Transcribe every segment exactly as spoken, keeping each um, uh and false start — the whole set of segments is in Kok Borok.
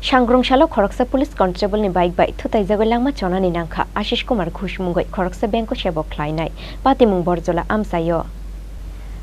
Sangrong salo khoroksa police constable ni bike bai thutaijagwi langma chonani nangkha Ashish Kumar Ghosh mungwi khoroksa bank o sebok khlainai patimung Borjola amchaio.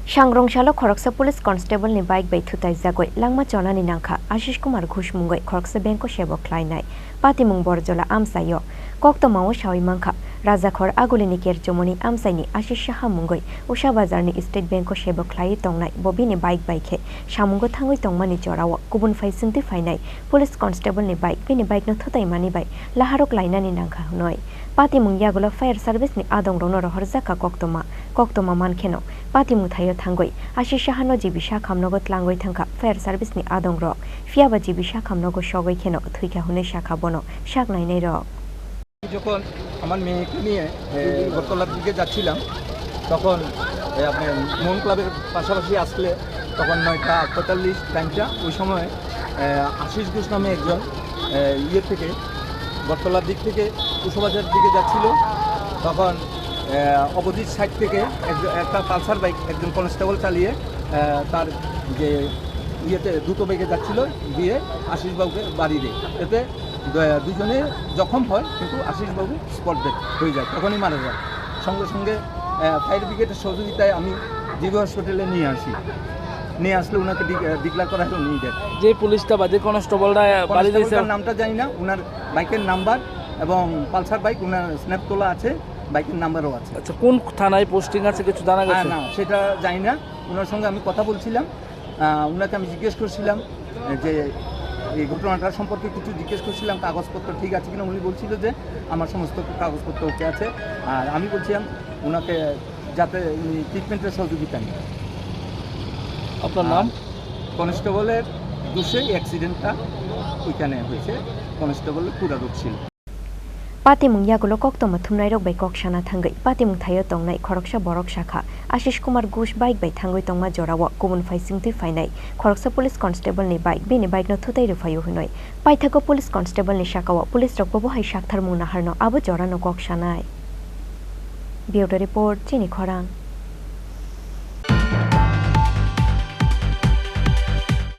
Sangrong salo khoroksa police constable ni bike bai thutaijagwi langma chonani nangkha Ashish Kumar Ghosh mungwi khoroksa bank o sebok khlainai patimung Borjola amchaio. Koktwma o sawi mankha, Rajakhor Agulini Kerchomoni amchaini Ashish Saha mungwi Usha Bazarni State Bank o sebok khlaiwi tongnai bo bini bike bai khe samungo thangwi tongmani jorao kubun phaisingtwi phainai police constable ni bike bini bike no thutaimani bai laharok lainani nangkha hwnwi. Patimung yagulo fire service ni adongrokno rohorjakha koktwma. Koktwma mankheno patimung thaio thangwi Ashish Saha no G B sakhamnogo tlangwi thangkha fire service ni adongrok. Phiyaba G B sakhamnogo sogwi kheno thwikha hwnwi sakha bono sak nainairok. যখন আমার মেয়েকে নিয়ে, এ, বটতলার দিকে যাচ্ছিলাম, তখন, এ, আপনার মোহন ক্লাবের পাশাপাশি আসলে তখন নয়টা পঁয়তাল্লিশ টাইমটা, ওই সময়, এ, আশিস ঘোষ নামে একজন, এ, ইয়ে থেকে, বটতলার দিক থেকে কুশবাজার দিকে যাচ্ছিল। তখন, এ, অপোজিট সাইড থেকে একজ-, একটা পালসার বাইক একজন কনস্টেবল চালিয়ে, এ, তার যে ইয়েতে দ্রুত বেগে যাচ্ছিল, গিয়ে আশিসবাবুকে বাড়ি দেয়। এতে দ-, দুজনে জখম হয়, কিন্তু আশিসবাবু স্পট ডেড হয়ে যায়, তখনই মারা যায়। সঙ্গে সঙ্গে, আহ, ফায়ার ব্রিগেডের সহযোগিতায় আমি জিবি হসপিটালে নিয়ে আসি। নিয়ে আসলে ওনাকে ডি-, আহ, ডিক্লেয়ার করা হয় উনি ডেড। যে পুলিশটা বা যে কনস্টেবলটা বাড়ি দিয়েছে, কনস্টেবলটার নামটা জানি না, ওনার বাইকের নাম্বার এবং পালসার বাইক, ওনার স্ন্যাপ তোলা আছে, বাইকের নাম্বারও আছে। আচ্ছা, কোন থানায় পোস্টিং আছে কিছু জানা হ্যাঁ, গেছে? না, সেটা জানি না। ওনার সঙ্গে আমি কথা বলছিলাম, আহ, ওনাকে আমি জিজ্ঞেস করছিলাম, এ, যে এই ঘটনাটা সম্পর্কে কিছু জিজ্ঞেস করছিলাম, কাগজপত্র ঠিক আছে কিনা। উনি বলছিল যে আমার সমস্ত কাগজপত্র ওকে আছে। আর আমি বলছিলাম ওনাকে যাতে উনি ট্রিটমেন্টের সহযোগিতা নেন। আপনার নাম? আর কনস্টেবলের দোষেই অ্যাক্সিডেন্টটা ওইখানে হয়েছে, কনস্টেবলের পুরা রোগ ছিল। Patimung yagulo koktwma thumnairok bai kok sana thangwi patimung thaio tongnai khoroksa borok sakha, Ashish Kumar Ghosh bike bai thangwi tongma jorao kubun phaisingtwi phainai khoroksa police constable ni bike bini bike no thutai rwphaio hwnwi. Paithago police constable ni sakao police rok bobo hai saktharmung naharno abo jorano kok sanai. Bureau report, Chini Khorang.